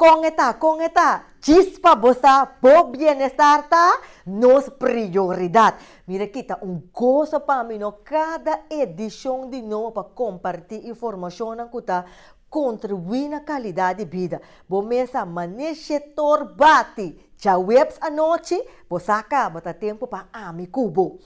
Kon e ta, kon e ta? Djis pa bo sa, bo bienestar ta nos prioridat. Mira ki ta un goso pa mi no kada edishon di nobo pa kompartí informashonnan ku ta kontribuí na kalidat di bida. Bo mes a maneshe tor bati djaweps anochi, bo sa kaba ta tempu pa ami ku bo.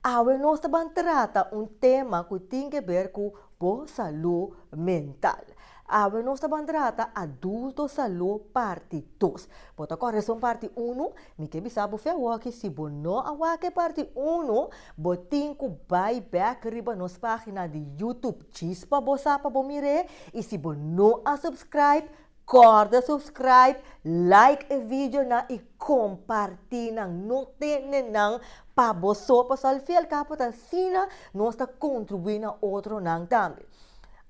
Awe nos ta ban trata un tema ku tin ke ber ku bo salú mental. Awe nos ta ban trata Adulto Salú parti dos. Bo ta kòrda esun parti unu? Mi ke bisa bo fe awoki si bo no a wak e parti unu, bo tin ku bai bèk riba nos página di YouTube djis pa bo sa pa bo mir'é i si bo no a subscribe, kòrda subscribe, like e videonan i kompartí nan. No tene nan pa bo so pasobra al fin i al kabo ta asina nos ta kontribuí na otronan tambe.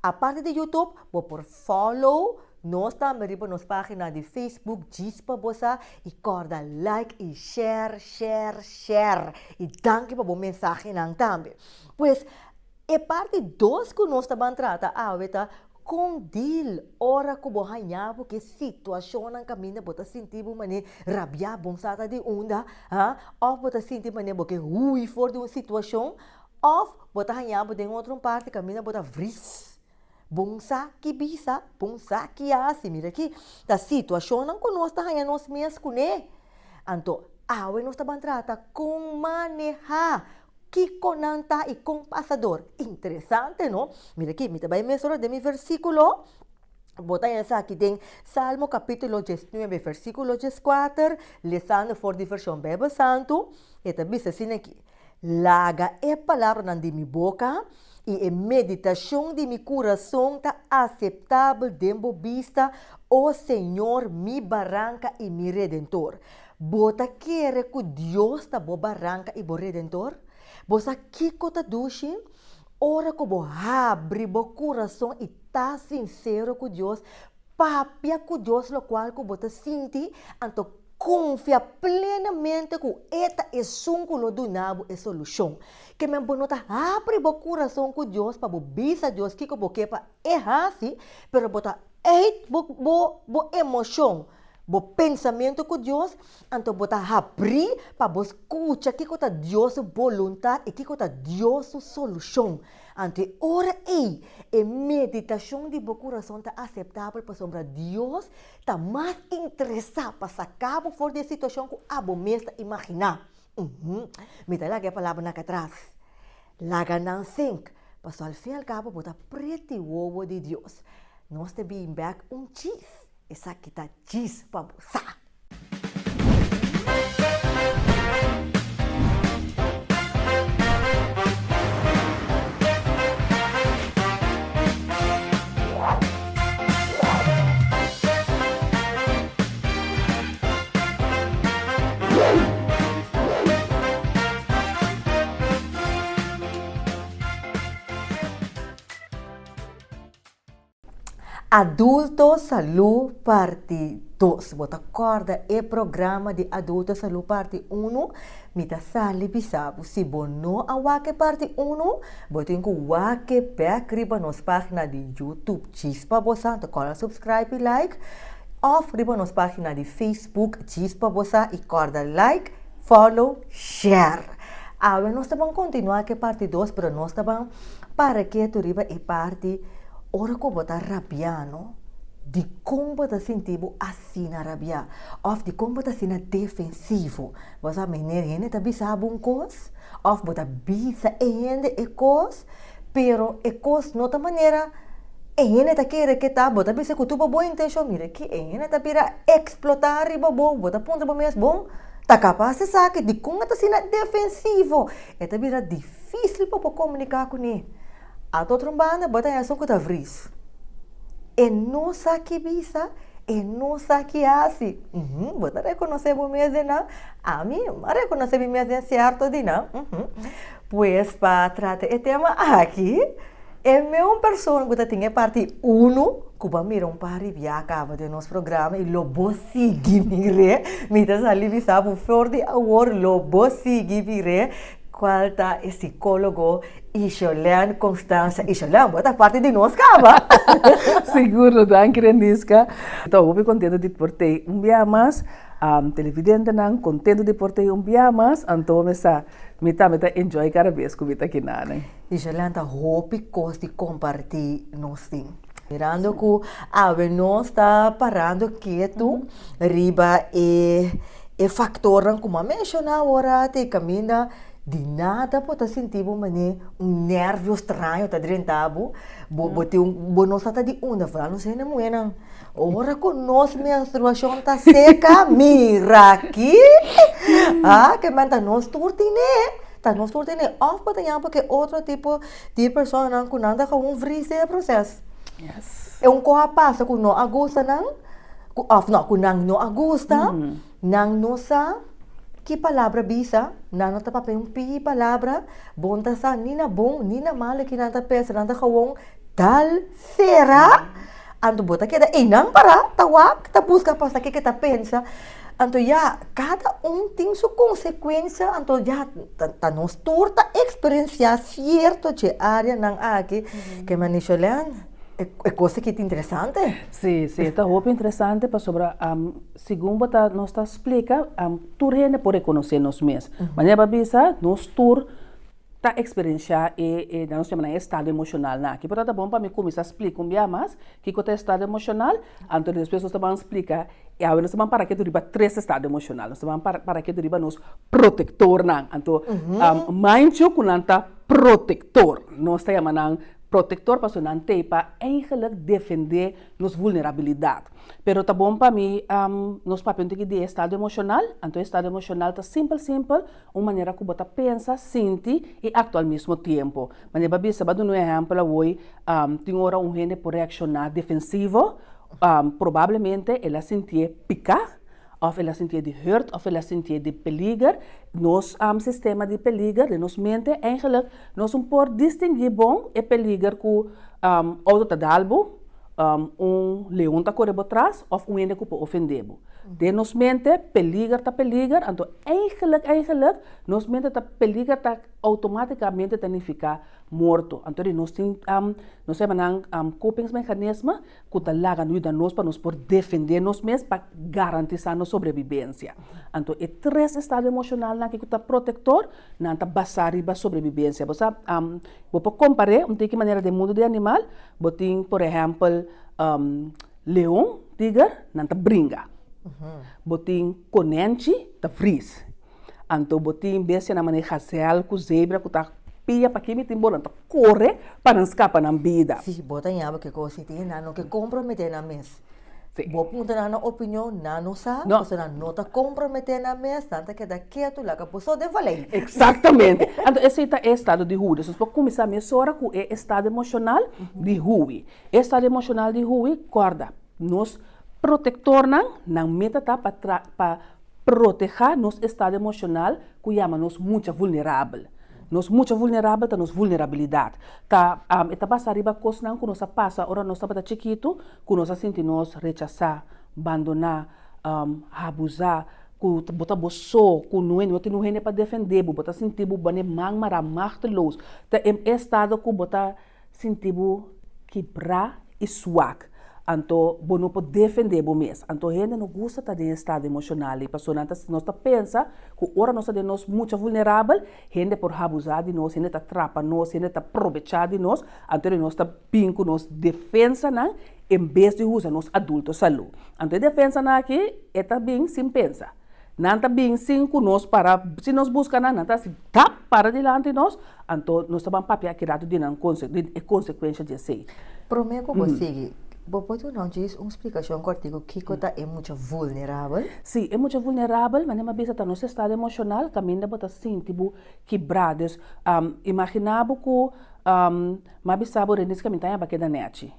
Aparte di YouTube, bo por follow nos tambe riba nos pagina di Facebook djis pa bo sa y corda like y share, share, share. Y danki pa bo mensahenan tambe. Pues, e parti dos cu nos ta ban trata awe ta con deal ora cu bo haña bo ke situacionnan caminda bo ta sinti bo mane rabia bon sa ta di unda, ha, of bo ta sinti mane bo ke hui for di un situacion. Òf bo ta haña bo den otro un parti kaminda bo ta vris. Bon sa ki bisa, bon sa ki hasi. Mira aki, ta situashonnan ku nos ta haña nos mes kuné. Anto, awe nos ta ban trata kon manehá kiko nan ta i kon pasa dor. Interesante, no? Mira aki, mi ta bai mesora den mi versíkulo. Bo ta haña esaki den Salmo kapítulo diesnuebe, versíkulo dieskuater, lesando for di vershon Beibel Santu. E ta bisa asina aki. Laga e palabranan di mi boka i e meditashon di mi kurason ta aseptabel den bo bista, o Señor, mi Baranka i mi Redentor. Bo ta kere ku Dios ta bo Baranka i bo Redentor? Bo sa kiko ta dushi? Ora ku bo habri bo kurason i ta sinsero ku Dios, papia ku Dios lokual ku bo ta sinti, anto Konfia plenamente ku E ta esun ku lo duna bo e solushon. Ke men bo no ta habri bo kurason ku Dios pa bo bisa Dios kiko bo ke pa E hasi, pero bo ta uit bo bo bo emoshon, bo pensamentu ku Dios, anto bo ta habrí pa bo skucha kiko ta Dios su boluntat i kiko ta Dios su solushon. Anto e ora ei e meditashon di bo kurason ta aseptabel pasobra Dios ta mas interesá pa saká bo for di e situashon ku abo mes ta imaginá. Uhum. Mi ta laga e palabranan aki atras. Laga nan sink, pasobra al fin i al kabo bo ta preti wowo di Dios. Nos ta bin bèk un chis. Esaki ta djis pa bo sa. Adulto Salú parti dos. Bo ta kòrda e programa di Adulto Salú parti unu? Mi ta sali bisa bo, si bo no a wak e parti unu, bo tin ku wak e bèk riba nos página di YouTube Djis pa Bo Sa, ta kòrda subscribe i like, òf riba nos página di Facebook Djis pa Bo Sa i kòrda like, follow, share. Awe nos ta ban kontinuá ku e parti dos, pero nos ta ban para ketu riba e parti Ora ku bo ta rabiá no, dikon bo ta sinti bo asina rabiá? Òf dikon bo ta asina defensivo? Bo sa meneer hende ta bisa bo un kos, òf bo ta bisa e hende e kos, pero e kos no ta manera e hende ta kere ke ta, bo ta bisa ku tur bo bon intenshon, mira aki e hende ta bira eksplotá riba bo, bo ta puntra bo mes, bon, ta kapas esaki? Dikon e ta asina defensivo? E ta bira difísil pa bo komuniká kuné. At otro banda bo ta haña esun ku ta vris. E no sa ki bisa, e no sa ki hasi. Uhum, bo ta rekonosé bo mes den nan? Ami a rekonosé mi mes den sierto di nan. Uhum. Pues pa trata e tema aki, e meun persona ku ta tin e parti unu, ku bo a mira un par di bia kaba den nos programa i lo bo sigui mir'é, mi ta sali bisa bo for di awor lo bo sigui mir'é. Cual ta e psicologo Isholèn Constanza. Isholèn, bo ta parti di nos caba! Sigur, danki Reniska. Ta hopi contento di por tei un bia mas. Televidentenan contento di por tei un bia mas. Anto mi sa, mi tambe ta enjoy cada bes cu mi ta kinanan. Isholèn, ta hopi cos di comparti nos tin. Mirando cu awe nos ta parando ketu riba e e factornan cu mi a menciona awor te caminda di nada bo ta sinti bo mane un nervio straño ta drenta bo, bo bo tin un bo no sa ta di unda vooral nos hende muhernan ora cu nos menstruacion ta seca mira aki ah ke men ta nos tur tine ta nos tur tine of bo ta yama pa ke otro tipo Di e personanan ku nan ta gewoon vris den e proses. E un koha pasa ku no a gusta nan, ku òf no, ku nan no a gusta, nan no sa ki palabra bisa, nan no ta papia un piki palabra, bo no ta sa ni na bon ni na malo ki nan ta pensa, nan ta gewoon dal sera, anto bo ta keda einan pará ta wak, ta buska pa sa ke ke ta pensa. Anto ya, kada un tin su konsekuensia, anto ya ta nos tur ta eksperensiá sierto dje áreanan aki. Ke manera Sholèn, e kos aki ta interesante. Sí, sí, e ta hopi interesante pasobra segun bo ta nos ta splika, tur hende por rekonosé nos mes. Manera bo a bisa, nos tur ta eksperensiá e e nos yama nan e estado emoshonalnan aki. Por ta bon pa mi kuminsá splika un bia mas kiko ta estado emoshonal, anto despues nos ta ban splika i awe nos ta ban para ketu riba tres estado emoshonal. Nos ta ban para para ketu riba nos protektornan. Anto manchu ku nan ta protektor. Nos ta yama nan protektor pasobra nan t'ei pa eigenlik defendé nos vulnerabilidat. Pero ta bon pa mi nos papia un tiki di e estado emoshonal. Anto e estado emoshonal ta simpel simpel Un manera ku bo ta pensa, sinti i aktua al mismo tiempo. Manera bo a bisa, bo a duna un ehèmpel awor, tin ora un hende por reakshoná defensivo, probablemente el a sintié piká òf el a sintié di hurt òf el a sintié di peliger. Nos sistema di peliger den nos mente eigenlijk nos un por distinguí bon e peliger ku outo ta dal bo, un leon ta kore bo tras òf un hende ku por ofendé bo. Den nos mente, peliger ta peliger, anto eigenlijk, eigenlijk, nos mente ta peliger ta automaticamente ta nifica morto. Anto di nos tin, nos yama nan kopingsmechanisme ku ta laga yuda nos pa nos por defende nos mes pa garantisa nos sobrevivencia. Anto e tres estado emocionalnan aki ku ta protector, nan ta basa riba sobrevivencia. Bo sa, bo por compar'é un tiki manera den mundo di animal, bo tin por ehempel, Leon, tiger, nan ta bringa. Bo tin konenchi, ta vris. Anto bo tin bestianan manera gazel ku zebra ku ta pia pa kimi tin bo, nan ta kore pa nan skapa nan bida. Si, bo ta ñaba ke kos si tin, nan no ke komprometé nan mes. Bo puntra nan nan opinion, nan no sa, pasobra nan no ta komprometé nan mes, nan ta keda ketu, laga bo so den valei. Eksaktamente. Anto esei ta e estado di hui. Dus nos por kuminsá mesora ku e estado emoshonal di hui. E estado emoshonal di hui, kòrda, nos protektornan, nan meta ta pa tra pa protehá nos estado emoshonal ku yama nos mucha vulnerabel. Nos mucha vulnerabel ta nos vulnerabilidat. Ta e ta basá riba kosnan ku nos a pasa ora nos tabata chikitu, ku nos a sinti nos rechasá, bandoná, habuzá, ku bo ta bo so, ku no no tin un hende pa defendé bo, bo ta sinti bo bane man mará, machteloos. Ta e estado ku bo ta Sinti bo kibrá i swak, anto bo no por defendé bo mes. Anto hende no gusta ta den e estado emoshonal ei, pasobra nan ta nos ta pensa ku ora nos ta den nos mucha vulnerabel, hende por habuzá di nos, hende ta trapa nos, hende ta probechá di nos, anto di nos ta bin ku nos defensanan en bes di usa nos adulto salú. Anto e defensanan aki e ta bin sin pensa. Nan ta bin sin ku nos para, si nos buska nan, nan ta hasi tap para dilanti nos, anto nos ta ban papia aki ratu di nan konse, di e konsekuensha di esei. Promé ku bo sigui, bo por duna un djis un splikashon kòrtiku kiko ta e mucha vulnerabel? Sí, e mucha vulnerabel, manera mi a bisa, ta nos estado emoshonal kaminda bo ta sinti bo kibrá. Dus, imaginá bo ku mi a bisa bo Renise ku mi ta yaba keda nèchi.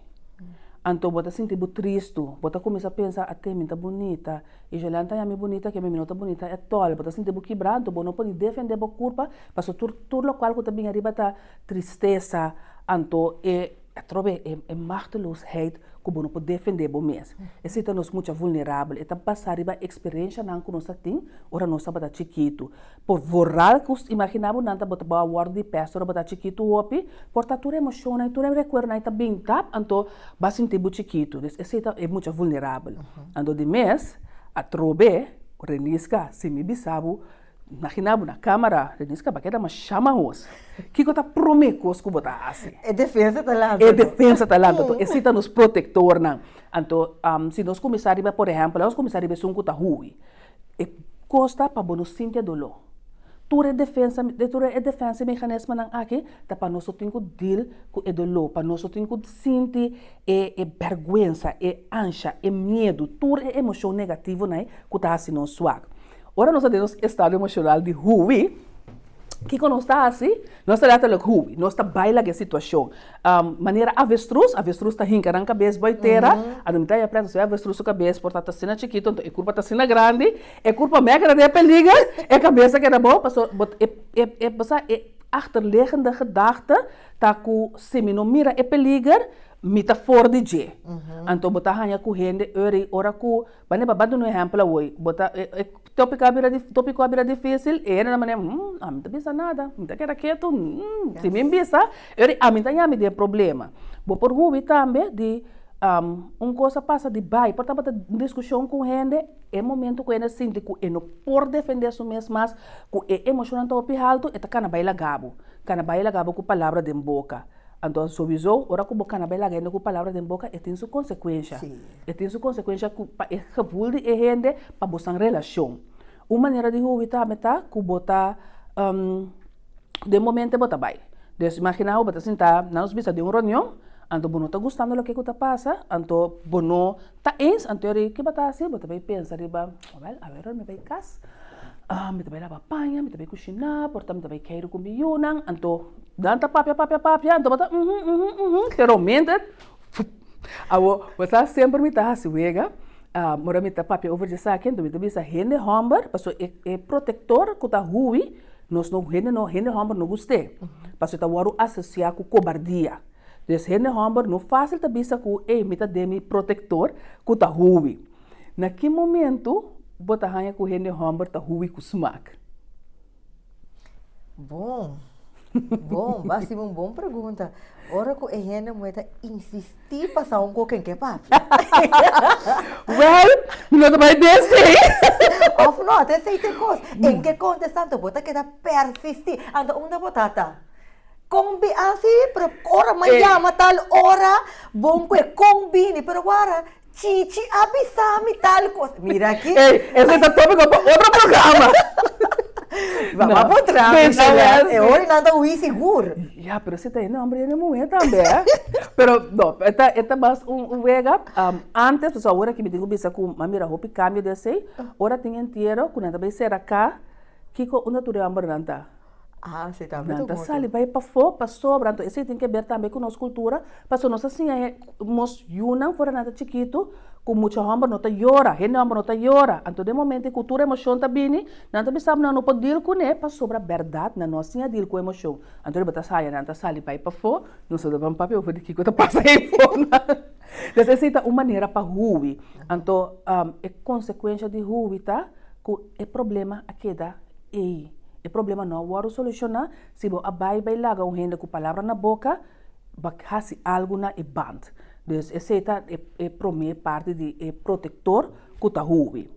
Anto bo ta sinti bo tristu, bo ta kuminsá pensa, at'é mi ta bunita, I Jolene ta yami bunita ke mi no ta bunita etòl. Bo ta sinti bo kibranto, bo no por ni defende bo kurpa, pasobra tur tur lokual ku ta bin ariba ta tristesa, anto e. Atrobe e e machteloosheid ku bo no por defendé bo mes. Esei ta nos mucha vulnerabel. E ta basá riba eksperenshanan ku nos a tin ora nos tabata chikitu. Por vooral ku imaginá bo nan tabata bo a wòrdu di pèst ora bo ta chikitu hopi, por ta tur emoshonnan i tur e rekuerdonan ta bin tap, anto bo a sinti bo chikitu. Dus esei ta e mucha vulnerabel. Anto di mes, atrobe, Reniska, si mi bisa bo, Imaginá bo na kámara, Reniska bo a keda masha mahos. Kiko ta promé kos ku bo ta hasi? E defensa ta lanta. E defensa ta lanta. Anto esei ta nos protektornan. Anto si nos kuminsá riba, por ehèmpel, nos kuminsá riba esun ku ta hui. E kos ta pa bo no sinti e doló. Tur e defensa, tur e defensa meganismonan aki ta pa nos no tin ku deal ku e doló, pa nos no tin ku sinti e e bèrgwensa, e ansha, e miedu, tur e emoshon negativonan ei ku ta hasi nos swak. Ora nos ta den nos estado emoshonal di hui, kiko nos ta hasi? Nos ta letterlijk hui, nos ta bai laga e situashon. Manera avestruz, avestruz ta hinka nan kabes boi tera, anto mi ta haya prèt, avestruz su kabes por ta ta asina chikitu, anto e kurpa ta asina grandi, e kurpa mei a keda den e peliger, e kabes a keda abou, pasobra bo e e bo sa e achterliggende gedachte ta ku si mi no mira e peliger, mi ta for di dje. Anto bo ta haña ku hende ora ora ku Bane pa duna un ehempel awor, bo ta e e topico a bira topico a bira dificil, e hende ta manera, hmm, ami no ta bisa nada, mi ta keda ketu, hmm, si mi bisa, e ora ami ta yami den problema. Bo por hubi tambe di un cos a pasa di bai, por tabata un discusion cu un hende, e momento cu hende sinti cu e no por defende su mes mas, cu e emocionnan ta hopi halto, e ta cana bai laga bo, cana bai laga bo cu palabra den boca. Anto souiso ora ku bo kana bai laga hende ku palabra den boka e tin su konsekuensha. E tin su konsekuensha ku pa e gevoel di e hende pa bosan relashon. Un manera di hubi tambe ta ku bo ta den momente bo ta bai. Dus imagina bo bo ta sinta nan nos bisa den un reunion anto bo no ta gustando loke ku ta pasa anto bo no ta eens anto yori ke bo ta hasi bo ta bai pensa riba wèl awe mi bai kas mi ta bai laba paña mi ta bai kushiná por ta mi ta bai keiru ku mi yunan anto nan ta papia papia papia anto bo ta uhum uhum uhum pero mente fup awo bo sa semper mi ta hasi wega ora mi ta papia over di esaki anto mi ta bisa hende hòmber pasobra e e protektor ku ta hui nos no hende no hende hòmber no gust'é pasobra e ta wòrdu asosiá ku kobardia. Dus hende hòmber no fásil ta bisa ku, ey, mi ta den mi protektor ku ta hui. Na ki momentu bo ta haña ku hende hòmber ta hui ku smak? Bon, bon, bo a hasiba un bon pregunta. Ora ku e hende muhé ta insistí pa sa un koken ke papia. Wèl, mi no ta bai desi. Òf no, ta esei ta e kos. En ke kontestá anto bo ta keda persistí. Anto unda bo ta ta? Kon bi ah si pero ora mi a yama tal ora bon ku e kon bini pero wara Chichi a bisa mi tal kos mira aki. Ey ese ta topiko pa otro programa. Bo a puntra mi Shelette e ora nan ta hui sigur. Ya pero si ta e nomber di e muhe tambe eh pero no e ta e ta mas un wega antes pasobra awor aki mi tin ku bisa ku mi a mira hopi kambio di esey ora tin entiero ku nan ta bay sera ka kiko unda tur e hombernan ta. Ah, si tambe Nan ta sali bai pafó pasobra, anto esei tin keber tambe ku nos kultura, pasobra nos a siña e nos yunan for nan ta chikitu ku mucha hòmber no ta yora, hende hòmber no ta yora. Anto den momento ku tur emoshon ta bini, nan ta bisa nan no por dil kuné pasobra bèrdat nan no a siña dil ku emoshon. Anto riba ta haya nan ta sali bai pafó, nos no ta ban papia over di kiko ta pasa eifor nan. Entonces esei ta un manera pa hui. Anto e konsekuensha di hui ta ku e problema a keda ei. E problema no a wòrdu solushoná si bo a bai bai laga un hende ku palabra na boka bo a hasi algu na e band. Dus esei ta e e promé parti di e protektor ku ta hubi.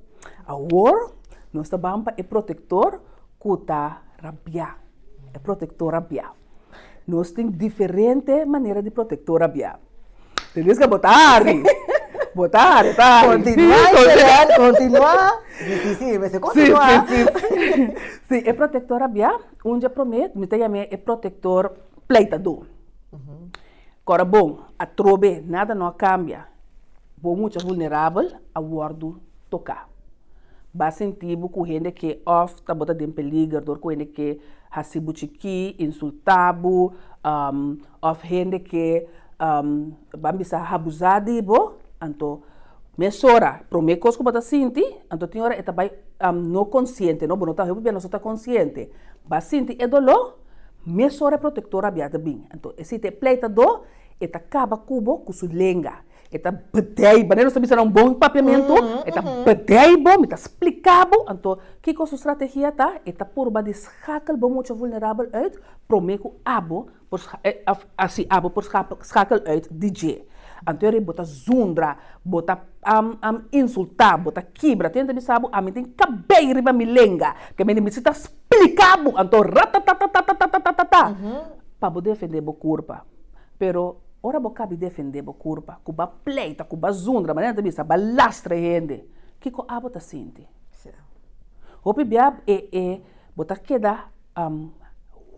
Awor nos ta ban pa e protektor ku ta rabiá, e protektor rabiá. Nos tin diferente manera di protektor rabiá. Deliska bo ta hari. Bo ta hari, ta hari. Continua, Isabel, continua. Si, si, si, mester continua. Si, si, si. Si, e protektor rabiá, un dje promé, mi ta yam'é e protektor pleitadó. Kòrda bon, atrobe nada no a kambia. Bo mucha vulnerabel a wòrdu toká. Ba sinti bo ku hende ke òf ta bo ta den peliger dor ku hende ke hasi bo chikí, insultá bo, òf hende ke ban bisa habuzá di bo, anto mesora promé kos ku bo ta sinti, anto tin ora e ta bai no konsiente, no, bo no ta hopi bia nos no ta konsiente, ba sinti e doló, mesora e protektor a bia ta bin. Anto esei ta e pleitadó. E ta kaba ku bo ku su lenga. E ta bedei, manera nos ta bisa na un bon papiamentu, e ta bedei bo, mi ta splika bo. Anto, kiko su strategia ta? E ta purba di schakel bo mucha vulnerabel uit promé ku abo por òf si abo por schakel uit di dje. Anto eri bo ta zundra, bo ta insultá, bo ta kibra. Tin hende ta bisa bo, ami tin kabei riba mi lenga, ke mi si ta splika bo, anto ratatatatatatatata, pa bo defendé bo kurpa. Pero ora bo kabi defendé bo kurpa, ku bo a pleita, ku bo a zundra, manera nan ta bisa, bo a lastra e hende, kiko abo ta sinti? Hopi bia e e bo ta keda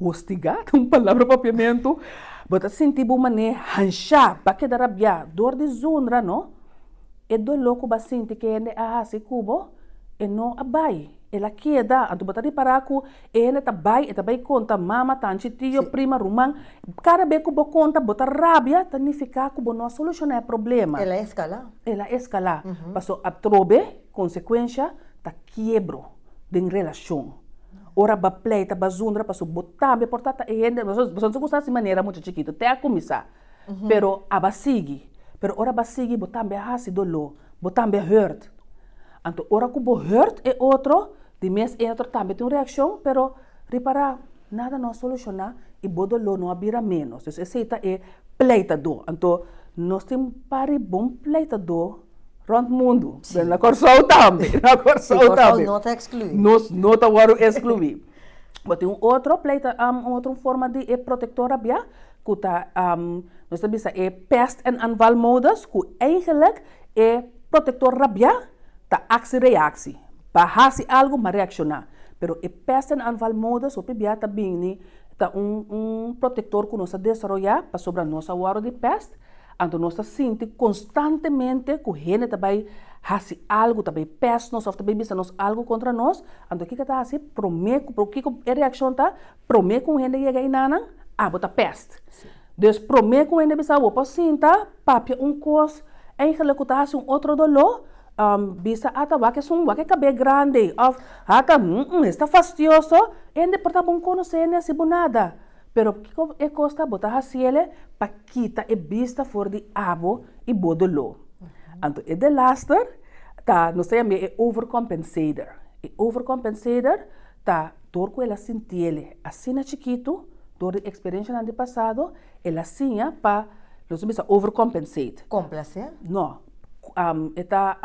hostigá, ta un palabra papiamentu, bo ta sinti bo manera hanshá, bo a keda rabiá dor di zundra, no? E doló ku bo a sinti ku e hende a hasi ku bo, e no a bai, el a keda. Anto bo ta ripará ku e hende ta bai, e ta bai konta mama, tanchi, tio, prima, ruman. Kada be ku bo konta bo ta rabia, ta nifiká ku bo no a solushoná e problema. El a eskalá. El a eskalá. Paso atrobe konsekuensha ta kiebro den relashon. Ora bo a pleita, bo a zundra, paso bo tambe por ta ta e hende, bo no ta gusta hasi manera mucha chikitu, te a kuminsá. Pero aba sigui. Pero ora ba sigui bo tambe a hasi doló, bo tambe a hurt. Anto ora ku bo hurt e otro, di mes e otro tambe tin un reakshon, pero ripará, nada no a solushoná i bo doló no a bira ménos. Dus esei ta e pleitadó. Anto nos tin un par di bon pleitadó rònt mundu. Pero na Kòrsou tambe, na Kòrsou Sí, Kòrsou tambe. no ta ekskluí. Nos no ta wòrdu ekskluí. Bo tin un otro pleita, un otro forma di e protektor rabiá, ku ta nos ta bisa e pest en aanvalmodus ku eigenlijk e protektor rabiá ta aksi reaksi pa hasi algu ma reakshoná pero e pest en aanvalmodus hopi bia ta bini ta un un protektor ku nos a desaroyá pasobra nos a wòrdu di pest anto nos ta sinti konstantemente ku hende ta bai hasi algu ta bai pest nos òf ta bai bisa nos algu kontra nos anto kiko ta hasi promé ku kiko e reakshon ta Promé ku un hende yega einanan, abo ta pèst. Dus promé ku un hende bisa bo por sinta, papia un kos, eigenlijk ku ta hasi un otro doló, bisa ata wak esun, wak e kab'é grandi, òf ata mm es ta fastioso, hende por ta bon konosé hende hasi bo nada. Pero kiko e kos ta? Bo ta hasiel pa kita e bista for di abo i bo doló. Anto e delaster ta, nos ta yam'é e overcompensator. E overcompensator ta Dor ku el a sintiele asina chikitu, dor di eksperenshanan di pasado, el a siña pa, nos ta bisa overcompensate. Komplasé? No. E ta,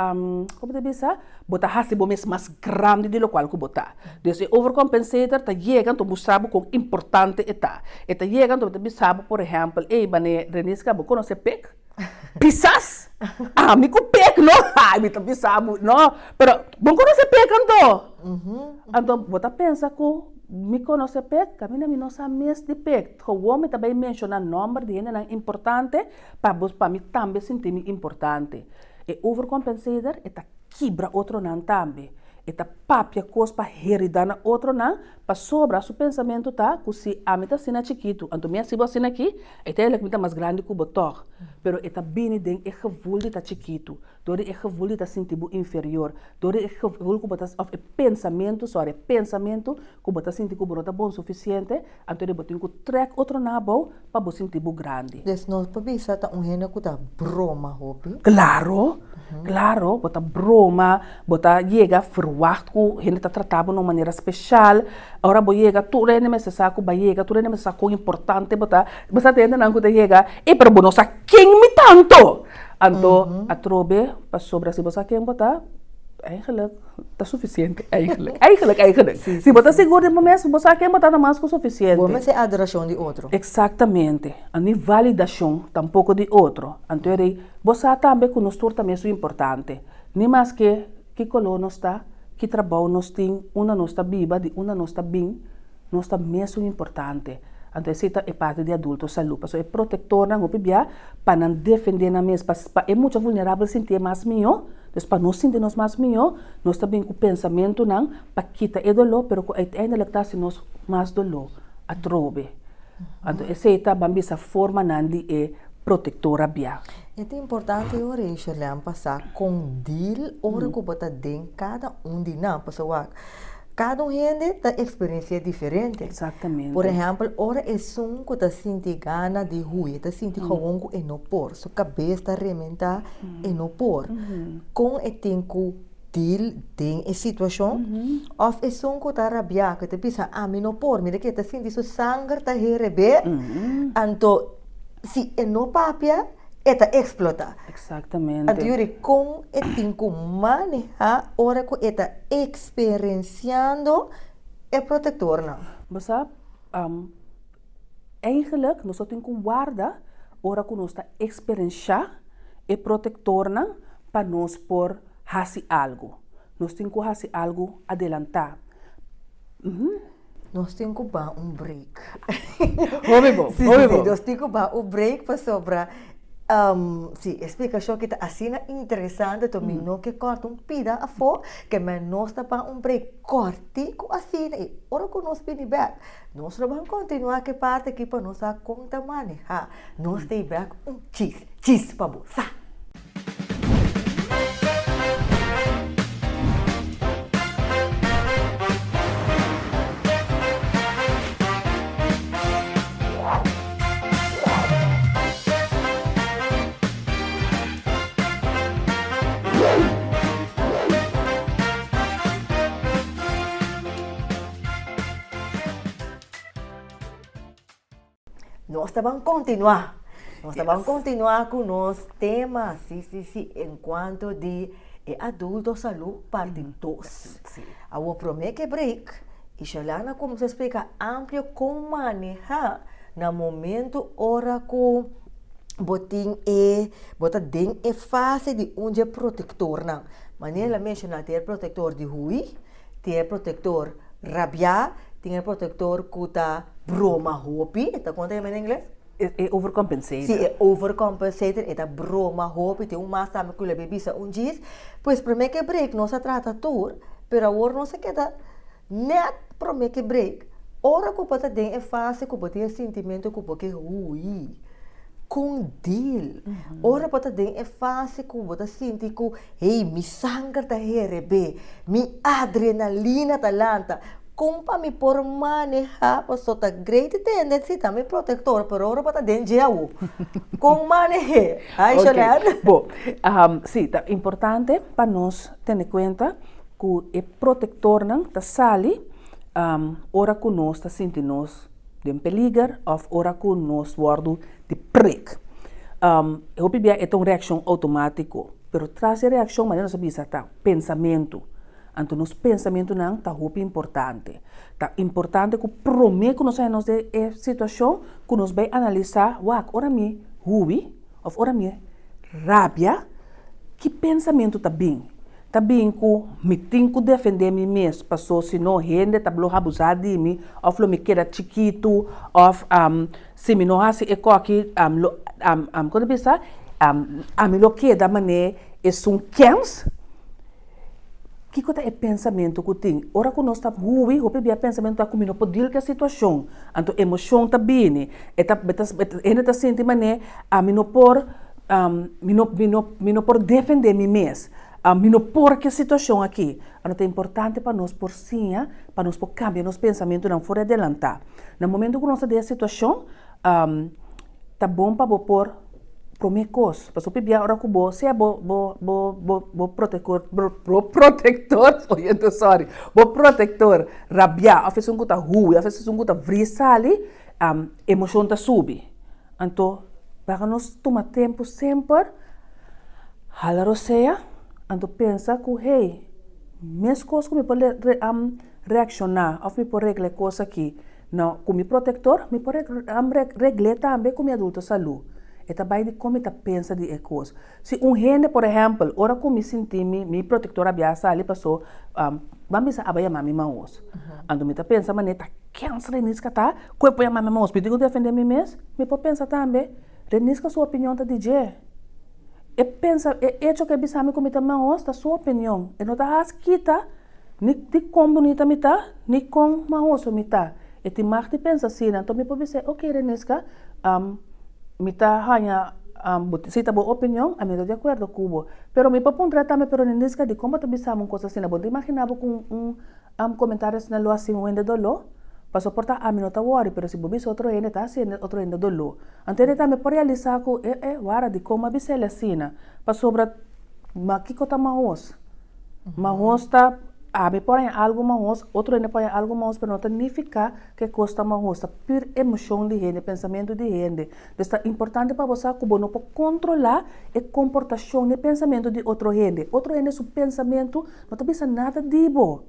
komo ta bisa? Bo ta hasi bo mes mas grandi di lokual ku bo ta. Dus e overcompensator ta yega anto mustra bo kon importante e ta. E ta yega anto bo ta bisa bo, por ehèmpel, ey, manera Reniska, bo konosé pek? Pisas? Ami ku pek no? Ai, mi ta bisa bo, no. Pero bo konosé pek anto? Anto bo ta pensa ku mi konosé pek? Kaminda mi no sa mes di pek. Gewoon mi ta bai menshoná nòmber di hendenan importante pa bo, pa mi tambe sinti mi importante. E overcompensator e ta kibra otronan tambe. E ta papia kos pa heridá na otronan pasobra su pensamentu ta ku si ami ta asina chikitu, anto mi a hasi bo asina aki, Uiteindelijk mi ta mas grandi ku bo tòg, pero e ta bini den e gevoel di ta chikitu, dor di e gevoel di ta sinti bo inferior, dor di e gevoel ku bo ta, òf e pensamentu, sòri, e pensamentu ku bo ta sinti ku bo no ta bon sufisiente, anto di bo tin ku trèk otronan abou pa bo sinti bo grandi. Dus nos por bisa ta un hende ku ta broma hopi? Klaro, klaro, bo ta broma, bo ta yega ferwagt ku hende ta trata bo na un manera speshal, Ora bo yega, tur hende mester sa ku bo a yega, tur hende mester sa kon importante bo ta. Bo sa tin hendenan ku ta yega, ey, pero bo no sa ken mi ta anto. Anto atrobe, pasobra si bo sa ken bo ta, eigenlijk ta sufisiente, eigenlijk, eigenlijk, eigenlijk. Si bo ta sigur di bo mes, bo sa ken bo ta, ta mas ku sufisiente. Bo mester adorashon di otro. Eksaktamente. Ni validashon tampoko di otro. Anto e rei, bo sa tambe ku nos tur ta mesun importante. Ni maske ki koló nos ta, Ki trabou nos tin, unda nos ta biba, di unda nos ta bin, nos ta mesun importante. Anto esei ta e parti di adulto salú. Pasobra e protektornan hopi bia pa nan defendé nan mes, pa pa e mucha vulnerabel sintié mas mihó, dus pa nos sinti nos mas mihó, nos ta bin ku pensamentunan pa kita e doló, pero ku uiteindelijk ta hasi nos mas doló atrobe. Anto esei ta ban bisa formanan di e protektor rabiá. E ta importante ora e Shirley pasa kon deal ora ku bo ta den kada un di nan. Pasobra wak, Kada un hende ta eksperensi'é diferente. Exactamente. Por ehèmpel, ora esun ku ta sinti gana di hui, e ta sinti gewoon ku e no por, su kabes ta rementá, e no por. Kon e tin ku deal den e situashon? Òf esun ku ta rabiá, ku ta bisa ami no por, mira ke e ta sinti su sanger ta herebé, anto si e no papia, e ta eksplotá. Exactamente. Anto yuri kon e tin ku manehá ora ku e ta eksperensiando e protektornan? Bo sa, eigenlijk nos lo tin ku warda ora ku nos ta eksperenshá e protektornan pa nos por hasi algu. Nos tin ku hasi algu adelantá. Nos tin ku baha un break. Hopi bo, Sí, hopi sí, sí, bo. nos tin ku baha un break pasobra sí, e splikashon aki ta asina interesante, to mi no ke kòrta un pida afó, ke men nos ta baha un break kòrtiku asina i ora ku nos bini bèk, nos lo ban kontinuá ku e parti aki pa nos sa kon ta manehá. Nos ta ei bèk un chis, chis pa bo sa. Nos ta ban kontinuá. Nos ta ban kontinuá ku nos tema, sí, sí, sí, en kuanto di e adulto salú parti dos. Awor promé ke break, Ishalana a kuminsá splika amplio kon manehá na momento ora ku bo tin e, bo ta den e fase di un dje protektornan. Manera el a menshoná tin e protektor di hui, tin e protektor rabiá, tin e protektor ku ta broma hopi, e ta kon ta yama na ingles? E overcompensator. Sí, e overcompensator, e ta broma hopi, tin un mas tambe ku lo a bisa un djis. Pues promé ku e break nos a trata tur, pero awor nos a keda nèt promé ku e break. Ora ku bo ta den e fase ku bo tin e sintimentu ku bo ke hui, kon deal? Ora bo ta den e fase ku bo ta sinti ku, hey, mi sanger ta herebé, mi adrenalina ta lanta, kon pa mi por manehá? Paso ta great tende si ta mi protektor, pero ora bo ta den dje awo, kon maneh'é? Ai, Shanette? Bo, si, ta importante pa nos tene kuenta ku e protektornan ta sali ora ku nos ta sinti nos den peliger òf ora ku nos wòrdu di prik. Hopi bia e ta un reakshon outomátiko, pero tras di e reakshon manera nos a bisa ta pensamentu. Anto nos pensamentunan ta hopi importante. Ta importante ku promé ku nos haña nos den e situashon ku nos bai analisá, wak, ora mi hubi òf ora mi rabia, ki pensamentu ta bin? Ta bin ku mi tin ku defendé mi mes paso si no hende ta blo habusá di mi òf lo mi keda chikitu òf si mi no hasi e kòki lo kon ta bisa ami lo keda manera esun kèns. Kiko ta e pensamentu ku tin? Ora ku nos ta hui hopi bia pensamentu ta ku mi no por deal ku e situashon anto emoshon ta bini e ta hende ta sinti manera ami no por mi no mi no mi no por defendé mi mes, mi no por ku e situashon aki. Anto ta importante pa nos por siña, pa nos por kambia nos pensamentunan for di adelantá. Na momento ku nos ta den e situashon, ta bon pa bo por promé kos, pasobra hopi bia ora ku bo sea bo bo bo bo bo protekor bo protektor, oyendo sòri, bo protektor rabiá òf esun ku ta hui òf esun ku ta vris sali, emoshon ta subi. Anto laga nos tuma tempu semper hala rosea, anto pensa ku hey, meskos ku mi por reakshoná òf mi por regla e kos aki na ku mi protektor, mi por regl'é tambe ku mi adulto salú. E ta bai di kon mi ta pensa di e kos. Si un hende, por ehèmpel, ora ku mi sinti mi mi protektor a bia sali paso ban bisa aba yama mi maos. Anto mi ta pensa manera ta kens Reniska ta ku e por yama mi maos. Mi tin ku defende mi mes. Mi por pensa tambe, Reniska su opinion ta di dje. E pensa, e echo ku e bisa mi ku mi ta maos ta su opinion. E no ta hasi kita ni di kon bunita mi ta, ni kon mahoso mi ta. E tin mag di pensa asina. Anto mi por bis'é, ok Reniska, mi ta haña bo si ta bo opinion, ami no ta di akuerdo ku bo. Pero mi por puntra tambe, pero Reniska, dikon bo ta bisa mi un kos asina? Bo no ta imaginá bo ku un. Komentario asina lo hasi un hende doló? Pasobra por ta ami no ta wòri, pero si bo bisa otro hende ta hasi otro hende doló. Anto hende tambe por realisá ku, e e, wara, dikon mi a bisa el asina? Pasobra, ma kiko ta mahos? Mahos ta, ami por haña algu mahos, otro hende por haña algu mahos, pero no ta nifiká ku e kos ta mahos. Ta pur emoshon di hende, pensamentu di hende. Pues ta importante pa bo sa ku bo no por kontrolá e komportashon ni e pensamentu di otro hende. Otro hende su pensamentu no ta bisa nada di bo.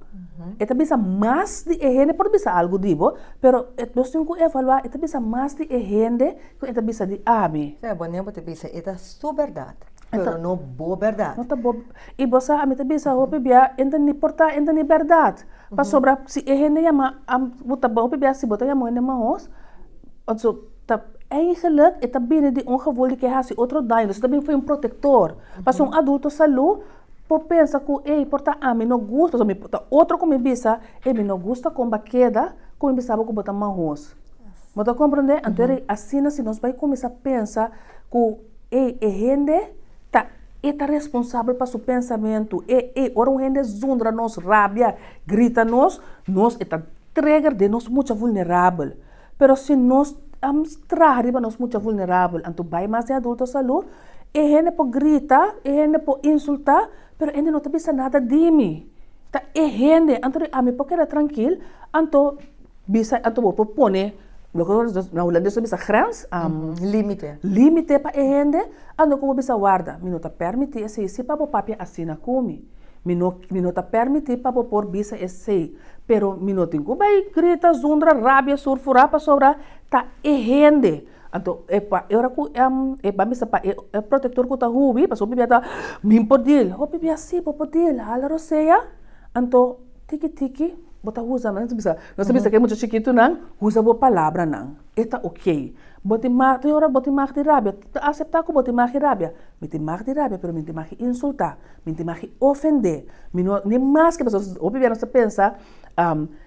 E ta bisa mas di e hende, por bisa algu di bo, pero nos tin ku evaluá, e ta bisa mas di e hende ku e ta bisa di ami. Sea bo nen bo ta bisa e ta su bèrdat, pero no bo bèrdat. No ta bo, i bo sa ami ta bisa hopi bia e ta ni por ta e ta ni bèrdat. Pasobra si e hende yama, bo ta hopi bia si bo ta yama un hende mahos, anto ta eigenlijk e ta bini di un gevoel di ke hasi otro daño, dus e ta bini for un protector. Pasobra un adulto salú por pensa ku ey por ta ami no gusta, pasobra mi ta otro ku mi bisa ey mi no gusta kon bo a keda ku mi bisa bo ku bo ta mahos. Bo ta komprendé? Anto eri asina si nos bai kuminsá pensa ku ey e hende ta e ta responsabel pa su pensamentu, e ey ora un hende zundra nos, rabia, grita nos, nos e ta trigger den nos mucha vulnerabel. Pero si nos a traha riba nos mucha vulnerabel, anto bai mas den adulto salú, e hende por grita, e hende por insultá, pero hende no ta bisa nada di mi. Ta e hende, anto di ami por keda trankil, anto bisa, anto bo por pone loke na hulandes ta bisa grens, Límite. Límite pa e hende, anto ku bo bisa warda, mi no ta permití esei si pa bo papia asina ku mi. Mi no, mi no ta permití pa bo por bisa esei. Pero mi no tin ku bai grita, zundra, rabia, surfurá pasobra ta e hende. Anto e pa e ora ku e ban bisa pa e protektor ku ta hubi, pasobra hopi bia ta, Mi por dil. Hopi bia si, bo por dil. Hala rosea. Anto tiki tiki bo ta usa, nos ta bisa, nos ta bisa ku e mucha chikitunan, usa bo palabranan. E ta okey. Bo tin mag, tin ora bo tin mag di rabia. Ta aseptá ku bo tin mag di rabia. Mi tin mag di rabia, pero mi tin mag di insultá. Mi tin mag di ofendé. Mi no, ni maske pasobra hopi bia nos ta pensa,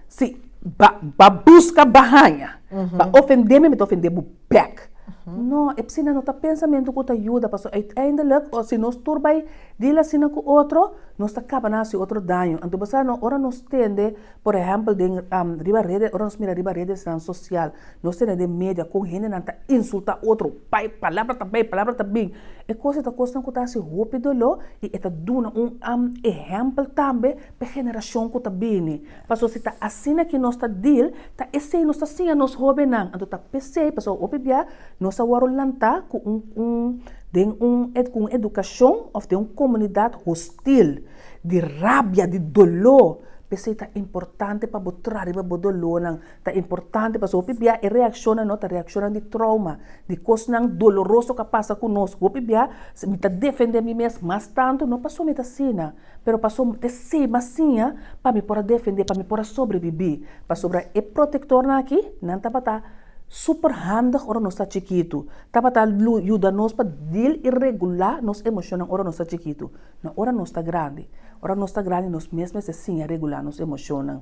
si ba ba buska ba haña, ba ofendé mi, mi ta ofendé bo bèk. No, e p'esina no ta pensamentu ku ta yuda, pasobra uiteindelijk si nos tur bai dil asina ku otro, nos ta kaba na hasi otro daño. Anto bo sa no, ora nos tende, por ehèmpel den riba rede, ora nos mira riba redesnan sosial, Nos tene den media kon hendenan ta insultá otro, bai, palabra ta bai, palabra ta bin. E kos ei ta kosnan ku ta hasi hopi doló i e ta duna un ehèmpel tambe pa e generashon ku ta bini. Pasobra si ta asina ki nos ta deal, ta esei nos ta siña nos hóbennan. Anto ta p'esei, pasobra hopi bia nos a wòrdu lantá ku un un den un ku un edukashon òf den un komunidat hostil, di rabia, di doló. P'esei ta importante pa bo traha riba bo dolónan. Ta importante pasobra hopi bia e reakshonnan no ta reakshonnan di trouma, di kosnan doloroso ku a pasa ku nos. Hopi bia mi ta defendé mi mes mas tantu, no pasobra mi ta asina, pero pasobra mi ta esei mas siña pa mi por a defendé, pa mi por a sobrebibí. Pasobra e protektornan aki, nan tabata super handig ora nos ta chikitu. Tabata yuda nos pa dil i regulá nos emoshonnan ora nos ta chikitu, no ora nos ta grandi. Ora nos ta grandi nos mes mester siña regulá nos emoshonnan.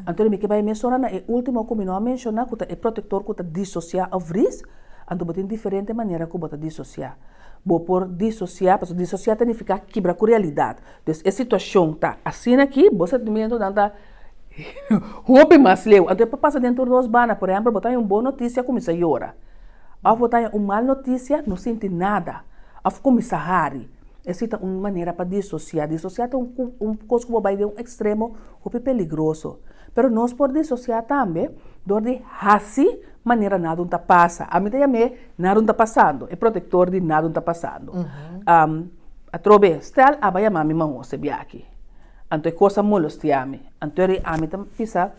Anto mi ke bai mesora na e ultimo ku mi no a menshoná ku ta e protektor ku ta disosiá òf vris. Anto bo tin diferente manera ku bo ta disosiá. Bo por disosiá, pasobra disosiá ta nifiká kibra ku realidat. Dus e situashon ta asina aki, bo sentimentunan ta hopi mas leu. Anto e por pasa den tur dos banda. Por ehèmpel, bo ta haña un bon notisia, kuminsá yora. Òf bo ta haña un mal notisia, no sinti nada. Òf kuminsá hari. Esei ta un manera pa disosiá. Disosiá ta un kos ku bo bai den un ekstremo hopi peligroso. Pero nos por disosiá tambe dor di hasi manera nada un ta pasa. Ami ta yam'é nada un ta pasando, e protektor di nada un ta pasando. Atrobe, stel aba yama mi mahos e biaha. Anto e kos a molestiá mi. Anto eri ami ta bisa,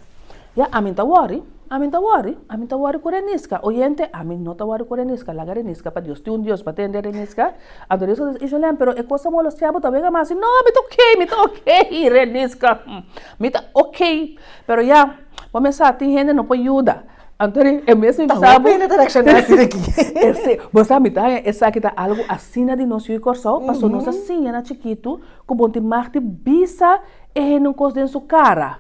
Ya, ami no ta wòri, ami no ta wòri, ami no ta wòri ku Reniska. Oyente, ami no ta wòri ku Reniska, laga Reniska pa Dios. Tin un Dios pa tende Reniska. Anto Dios a bisa, Isolèn, pero e kos a molestiá bo, ta wega mas. No, mi ta okey, mi ta okey, Reniska, mi ta okey. Pero ya, bo mes sa, tin hende no por yuda. Anto e mes mi Ta bisa hopi bo. hende ta reakshoná asina aki. Ese, bo sa, mi ta haña esaki ta algu asina di nos yu di Kòrsou, pasobra nos a siña na chikitu ku bo tin mag di bisa e hende un kos den su kara.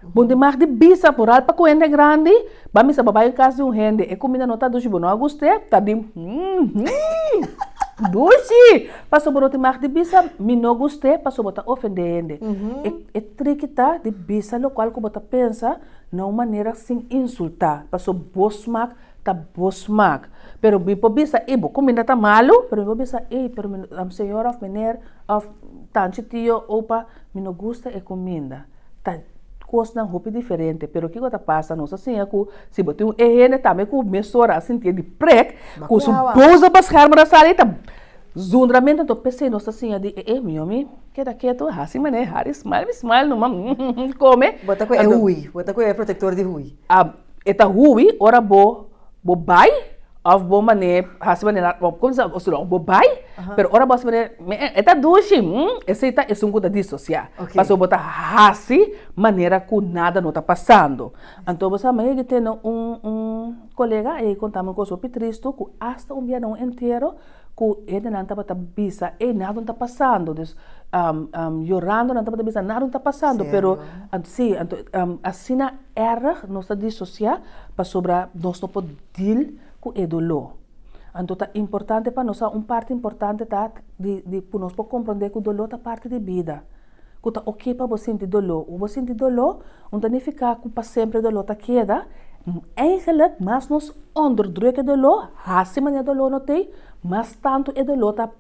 Bo tin mag di bisa foral pa ku hende grandi, ba misa bo bai kas di un hende, e kumida no ta dushi, bo no a gust'é, ta di, Dushi! Pasobra bo no tin mag di bisa mi no gust'é pasobra bo ta ofendé hende. E e triki ta di bisa lokual ku bo ta pensa na un manera sin insultá, pasobra bo smak ta bo smak. Pero mi por bisa ey bo kuminda ta malu, pero mi por bisa ey pero mi señora òf meneer òf tanchi, tio, opa, mi no gusta e kuminda. Ta kosnan hopi diferente, pero kiko ta pasa? Nos a siña ku si bo tin un e hende tambe ku mesora a sintié di prek, ku su boze beschermer a sali ta zundra mente, anto p'esei nos ta siña di e e mihó mi keda ketu, hasi manera hari smile mi smile numa kome. Bo ta ku e hui, bo ta ku e protektor di hui. E ta hui ora bo bo bai of bo mane hasi manera como sa of bo bai pero ora bo hasi manera e ta dushi esei ta esun ku ta disosia pasobra bo ta hasi manera ku nada no ta pasando anto bo sa mi a yega tene un un kolega e kontami un kos hopi tristu ku asta un bia na un entiero ku hendenan tabata bisa ey nada no ta pasando dus yorando nan tabata bisa nada no ta pasando pero si anto asina Erg nos ta disosiá pasobra nos no por deal ku e doló. Anto ta importante pa nos sa un parti importante ta di di ku nos por komprondé ku doló ta parti di bida. Ku ta oké pa bo sinti doló. Ora bo sinti doló no ta nifiká ku pa semper e doló ta keda. Eigenlijk mas nos onderdruk e doló, hasi manera doló no t'ei, mas tantu e doló ta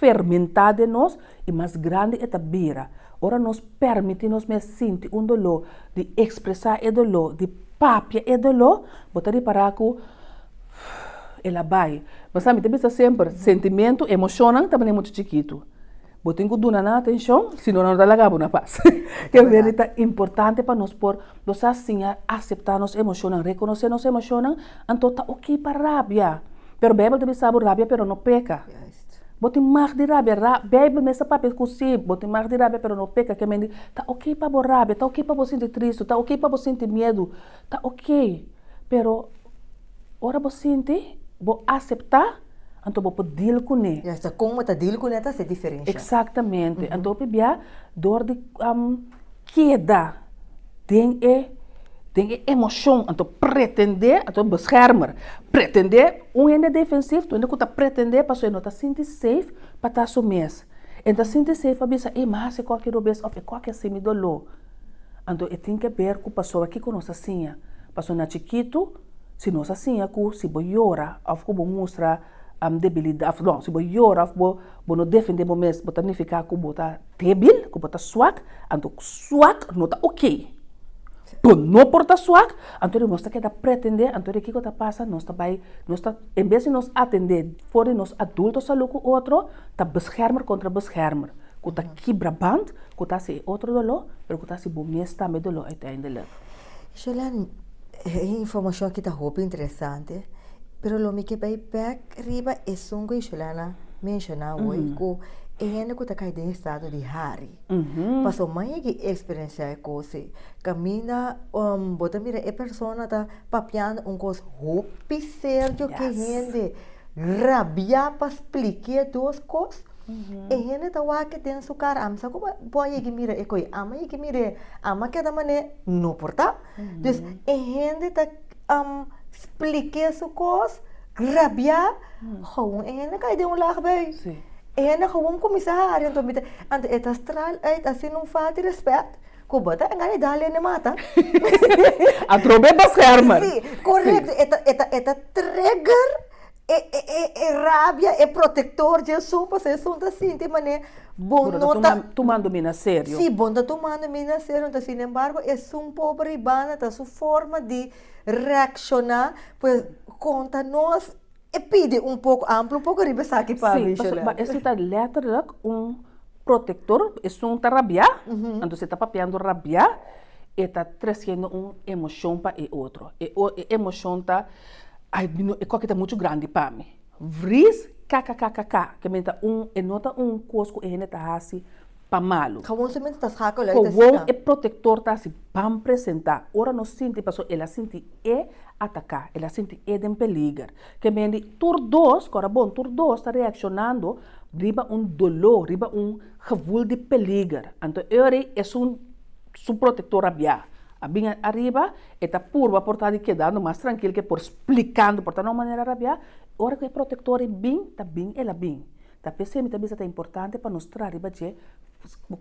fermentá den nos i mas grandi e ta bira. Ora nos permití nos mes sinti un doló, di ekspresá e doló, di papia e doló, bo ta ripará ku el a bai. Bo sa, mi ta bisa semper, sentimentu, emoshonnan ta manera mucha chikitu. Bo tin ku duna nan atenshon, si no nan no ta laga bo na pas. Ke berde ta importante pa nos por, nos a siña aseptá nos emoshonnan, rekonosé nos emoshonnan, anto ta oké pa rabia. Pero Beibel ta bisa bo rabia pero no peka. Bo tin mag di rabia. Ra, Beibel mes ta papia ku si bo tin mag di rabia pero no peka. Ke men di, ta oké pa bo rabia, ta oké pa bo sinti tristu, ta oké pa bo sinti miedu, ta oké. Pero ora bo sinti, bo aseptá, anto bo por deal kuné. Ya, sa kon bo ta deal kuné ta hasi diferensha. Eksaktamente. Anto hopi bia dor di keda den e den e emoshon, anto pretendé, anto beschermer, pretendé, un hende defensief ta un hende ku ta pretendé pasobra e no ta sinti safe pa ta su mes. E no ta sinti safe pa bisa, ey mi a hasi kòke robes òf e kòke a hasi mi doló. Anto e tin ke ber ku pasobra kiko nos a siña. Pasobra na chikitu, si nos a siña ku si bo yora òf ku bo mustra debilidat, no, si bo yora òf bo bo no defendé bo mes, bo ta nifiká ku bo ta debil, ku bo ta swak, anto swak no ta okey. Bo no por ta swak, anto nos ta keda pretendé, anto di kiko ta pasa? Nos ta bai, nos ta, en bes di nos atendé for di nos adulto salú ku otro, ta beschermer kontra beschermer, ku ta kibra band, ku ta hasi e otro doló, pero ku ta hasi bo mes tambe doló uiteindelijk. Sholani, e informashon aki ta hopi interesante, pero lo mi ke bai bek riba esun ku Sholana menshoná awor, ku e hende ku ta kai den estado di hari. Pasobra maña ki eksperensiá e kos ei, kaminda bo ta mira e persona ta papiando un kos hopi serio ku e hende rabiá pa splik'é dos kos, e hende ta wak den su kara, ami sa ku bo a yega mira e kos, ami a yega mir'é, ami a keda manera no por ta. Dus e hende ta splik'é su kos rabiá, gewoon e hende kai den un lag bei. E hende gewoon kuminsá hari, anto mi ta, anto e ta straal uit asina un falta di rèspèt ku bo ta engaña dal hende mata. Atrobe beschermer. Sí, korekto, e ta, e ta, e ta trigger e, e, e, e rabia, e protektor dje esun, pasobra esun ta sinti manera bo Bo no ta ta. tumando mi na serio. Sí, bo no ta tumando mi na serio, anto sinembargo esun pober ribana ta su forma di reakshoná, pues konta nos. E pidi un poko amplo, un poko riba esaki pa Sí, mi, pasobra Sholette. esei ta letterlijk un protector, esun ta rabiá, anto si e ta papiando rabiá, e ta tresiendo un emoshon pa e otro. E o e emoshon ta, ai mi no e koki ta muchu grandi pa mi. Vries, kakakkakka, ke men ta un, e no ta un kos ku e hende ta hasi pa malu. Gewoon su mente ta schakel uit Gewoon asina. e protector ta hasi ban presentá ora nos sinti, pasobra el a sinti e ataká, el a sinti e den peliger. Ke men di tur dos, kòrda bon, tur dos ta reakshonando riba un doló, riba un gevoel di peliger. Anto e ora ei esun su protector rabiá a bin ariba, e ta purba por ta di kedando mas trankil ke por splikando, por ta na un manera rabiá, ora ku e protector ei bin, ta bin el a bin. Ta p'esei mi ta bisa ta importante pa nos traha riba dje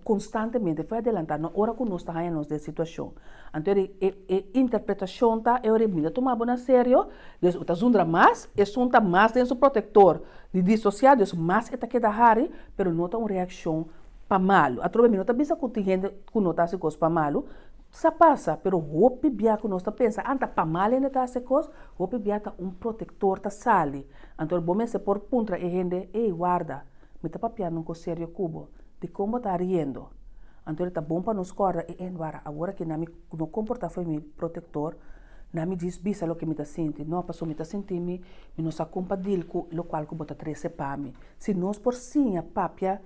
konstantemente, for adelantá, no ora ku nos ta haña nos den situashon. Anto e e interpretashon ta e ora e mi ta tuma bo na serio, dus bo ta zundra mas, esun ta mas den su protektor di disosiá, dus mas e ta keda hari, pero no ta un reakshon pa malu. Atrobe mi no ta bisa ku tin hende ku no ta hasi kos pa malu, sa pasa, pero hopi bia ku nos ta pensa, anta pa mal hende ta hasi kos, hopi bia ta un protektor ta sali. Anto bo mester por puntra e hende, Ey, warda, mi ta papiando un kos serio ku bo, dikon bo ta riendo? Anto ta bon pa nos kòrda e en wara, awor aki nan mi no komportá for mi protektor, nan mi djis bisa loke mi ta sinti. No, pasobra mi ta sinti mi, mi no sa kon pa dil ku lokual ku bo ta trese pa mi. Si nos por siña papia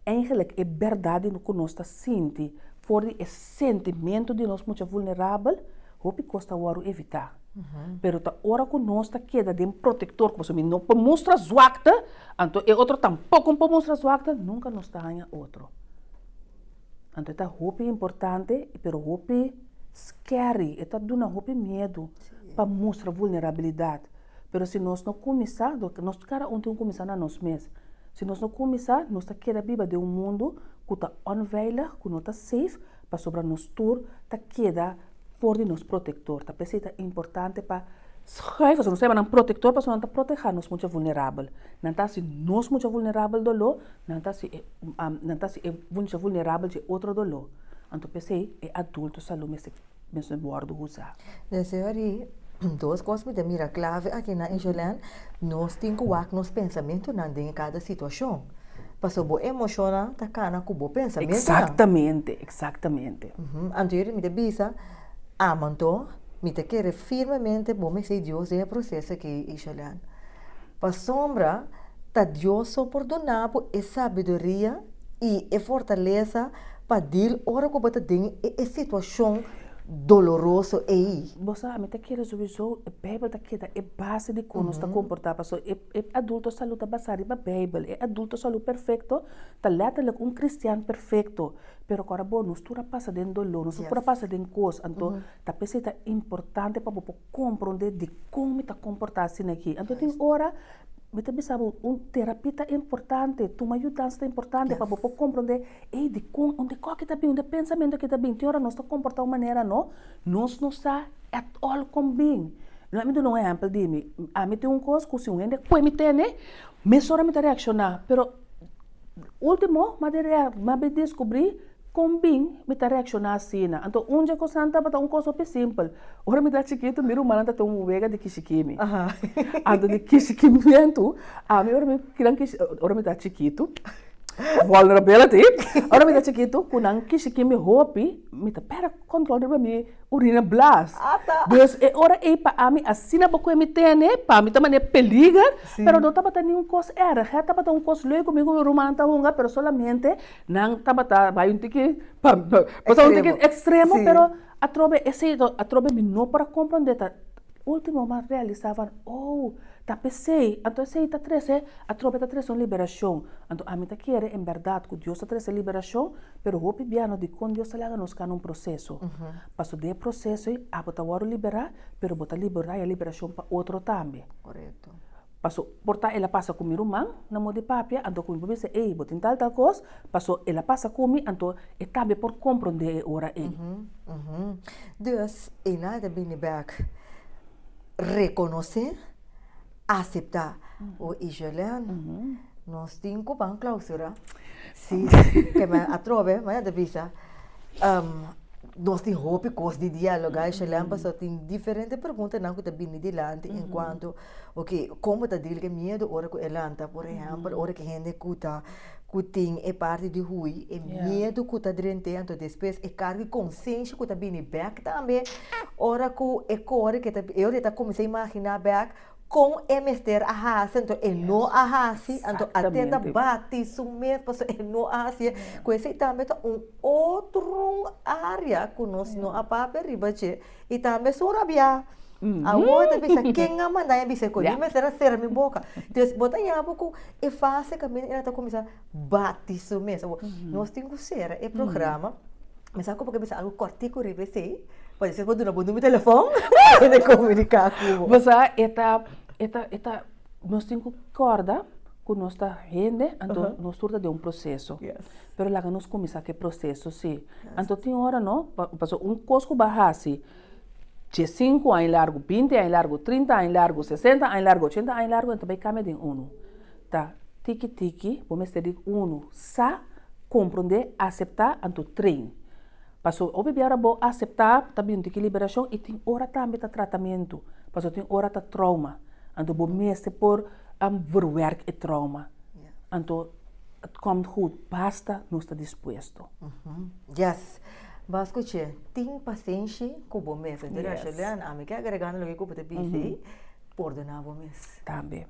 eigenlik e bèrdat di ku nos ta sinti for di e sentimentu di nos mucha vulnerabel, hopi kos ta wòrdu evitá. Pero ta ora ku nos ta keda den protektor, ku pasobra mi no por mustra zwakte, anto e otro tampoko no por mustra zwakte, nunka nos ta haña otro. Anto e ta hopi importante, pero hopi scary, e ta duna hopi miedu pa mustra vulnerabilidat. Pero si nos no kuminsá, nos kada un tin ku kuminsá na nos mes. Si nos no kuminsá, nos ta keda biba den un mundu ku ta onveilig, ku no ta safe, pasobra nos tur ta keda for di nos protektor. Ta p'esei ta importante pa schuif, pasobra nos ta yama nan protektor pasobra nan ta proteha nos mucha vulnerabel. Nan ta hasi nos mucha vulnerabel doló, nan ta hasi e nan ta hasi e mucha vulnerabel dje otro doló. Anto p'esei e adulto salú mester mester wòrdu usá. Deseo di dos kos mi ta mira klave aki na Injolen, nos tin ku wak nos pensamentunan den kada situashon. Pasobra bo emoshonnan ta kana ku bo pensamentunan. Eksaktamente, eksaktamente. Anto yeri mi ta bisa, amo anto mi ta kere firmemente bo mester Dios den e proseso aki, Isholan. Pasobra ta Dios so por duna bo e sabiduria i e fortalesa pa deal ora ku bo ta den e situashon doloroso ei. Bo sa, mi ta kere souiso e Bijbel ta keda e base di kon nos ta komportá, pasobra e e adulto salú ta basá riba Bijbel. E adulto salú perfekto ta lèterlik un kristian perfekto. Pero ku ora bo, nos tur a pasa den doló, nos tur a pasa den kos, anto ta p'esei ta importante pa bo por komprondé dikon mi ta komportá asina aki. Anto tin ora mi ta bisa bo un terapia ta importante, tuma yudansa ta importante pa bo por komprondé, ey dikon, unda e kòke ta bin, unda e pensamentu aki ta bin. Tin ora nos ta komportá un manera no, nos no sa at all kon bin. Lo mi duna un ehèmpel di mi, ami tin un kos ku si un hende kue mi tene, mesora mi ta reakshoná, pero Ultimo, m'a di m'a bin descubrí con bin mi ta reaccioná asina. Anto un dje cosnan tabata un cos hopi simpel. Ora mi ta chikitu, mi rumannan ta tin un wega di kishikimi. Anto di kishikimientu, ami ora mi kinan kishi, ora mi ta chikitu, vulnerability, ora mi ta chikitu, cu nan kishikimi hopi, mi ta perde control riba mi urina blas. Dus e ora ei pa ami asina bo kue mi tene, pa mi ta manera peliger, pero no tabata ni un kos erg, he, tabata un kos leuk ku mi ku mi rumannan ta hunga, pero solamente nan tabata bai un tiki pa pasa un tiki ekstremo, pero atrobe esei atrobe mi no por a komprondé ta ultimo mi a realisa van oh ta p'esei, anto esei ta trese atrobe ta trese un liberashon, anto ami ta kere en bèrdat ku Dios ta trese liberashon, Pero hopi bia no dikon Dios ta laga nos kana un proseso. Paso den e proseso ei abo ta wòrdu liberá, pero bo ta liberá e liberashon pa otro tambe. Korekto. Paso por ta el a pasa ku mi ruman na moda di papia, anto ku mi por bisa, ey, bo tin tal tal kos, paso el a pasa ku mi, anto e tambe por komprondé e ora ei. Dus, einan e ta bini bèk rekonosé, aseptá. O Ijelèn, nos tin ku ban klausura. Sí, ke men atrobe, mi a bisa, nos tin hopi kos di dialogá, Ijelèn, pasobra tin diferente preguntanan ku ta bini dilanti en kuanto, oke, kon bo ta dil ku e miedu ora ku e lanta, por ehèmpel, ora ku hende ku ta, ku tin e parti di hui, e miedu ku ta drent'é, anto despues e karga di konsenshi ku ta bini bèk tambe, ora ku e kore, ke ta, e ora e ta kuminsá imaginá bèk kon e mester a hasi, anto e no a hasi, anto a tenta bati su mes pasobra e no a hasié, ku esei tambe ta un otro área ku nos no a papia riba dje, i tambe su rabiá. Awor ta bisa ken a manda mi a bisa ku mi mester a sera mi boka. Entonces bo ta yama ku e fase kaminda e ta kuminsá bati su mes. Awor nos tin ku sera e programa. Mi sa ku bo ke bisa algu kòrtiku riba esei, pa despues bo duna bo numero di telefòn pa hende komuniká ku bo. Bo sa e ta e ta e ta nos tin ku kòrda. Ku nos ta hende, anto nos tur ta den un proseso. Pero laga nos kuminsá ku e proseso sí. Anto tin ora no, pasobra un kos ku bo a hasi diesinku aña largu, binti aña largu, trinta aña largu, sesenta aña largu, ochenta aña largu, e ta bai kambia den unu. Ta tiki tiki bo mester di unu sa, komprondé, aseptá, anto train. Pasobra hopi bia ora bo aseptá ta bin un tiki liberashon i tin ora tambe ta tratamentu, pasobra tin ora ta trauma. Anto bo mester por verwerk e trauma. Anto het komt goed, basta nos ta dispuesto. Yes. Bo a skuch'é, tin pasenshi ku bo mes. Anto Rashelian, ami ke agrega na loke ku bo ta bisa ei, pordoná bo mes. Tambe.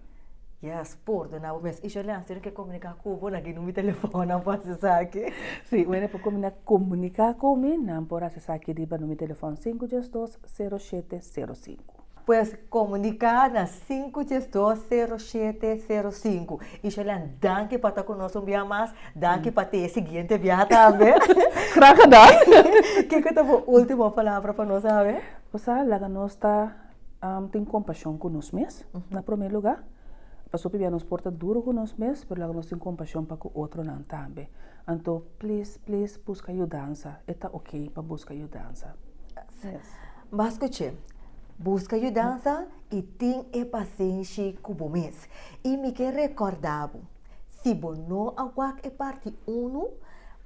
Yes, pordoná bo mes. I Shirley, si nan ke komuniká ku bo, nan ke number di telefòn nan por hasi esaki. Si, wende por komuniká ku mi, nan por hasi esaki riba number di telefòn sinku diesdos, sero shete, sero sinku. Pues komuniká na sinku diesdos sero shete sero sinku. I Shirley, danki pa ta ku nos un bia mas. Danki pa te e siguiente biaha tambe. Graag gedaan. Kiko ta bo último palabra pa nos awe? Osea, laga nos ta tin kompashon ku nos mes, na promé lugá. Pasobra pabia nos por ta duru ku nos mes, pero laga nos tin kompashon pa ku otronan tambe. Anto, please, please, buska yudansa. E ta oké pa buska yudansa. Yes. Bo skuch'é. Buska yudansa i tin e pasenshi ku bo mes. I mi ke rekòrdá bo, si bo no a wak e parti unu,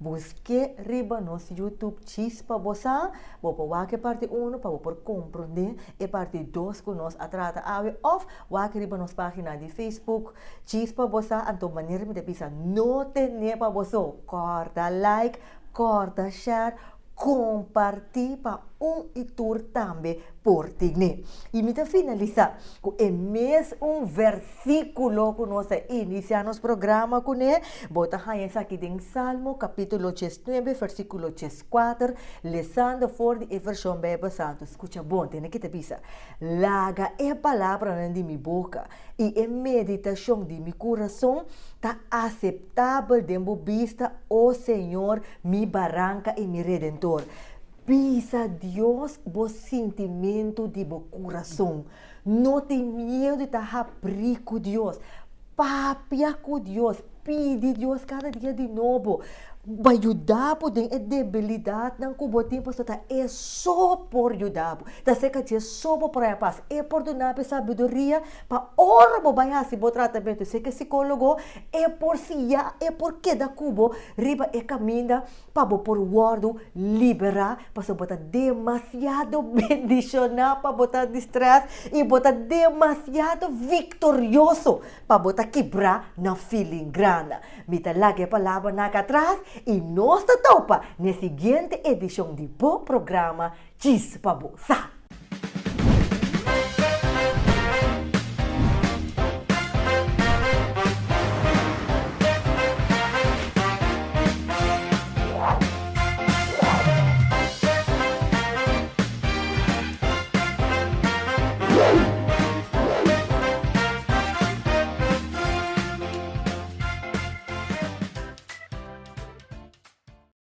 busk'é riba nos YouTube Chispa Bo Sa. Bo por wak e parti unu pa bo por komprondé e parti dos ku nos a trata awe òf wak riba nos página di Facebook Chispa Bo Sa. Anto manera mi ta bisa no ten'é pa bo so. Kòrda like, kòrda share, Kompartí pa un i tur tambe por tene. I mi ta finalisá ku e mes un versíkulo ku nos a inisiá nos programa kuné. Bo ta haña esaki den Salmo kapítulo diesnuebe versíkulo dieskuater, lesando for di e vershon Beibel Santu. Skucha bon, tene ke ta bisa, Laga e palabranan di mi boka i e meditashon di mi kurason ta aseptabel den bo bista, o Señor, Mi baranka i mi Redentor. Bisa Dios bo sintimentu di bo kurason. No tin miedu di ta habrí ku Dios. Papia ku Dios. Pidi Dios kada dia di nobo pa yuda bo den e debilidatnan ku bo tin, pasobra ta e so por yuda bo. Ta serka dje so bo por haña pas. E por duna bo e sabiduria pa ora bo bai hasi bo tratamentu serka e sikólogo, e por siña, e por keda ku bo riba e kaminda pa bo por wòrdu liberá, pasobra bo ta demasiado bendishoná pa bo ta di strès i bo ta demasiado viktorioso pa bo ta kibrá na filingrana. Mi ta laga e palabranan aki atras i nos ta topa n'e siguiente edishon di bo programa Djis pa Bo Sa.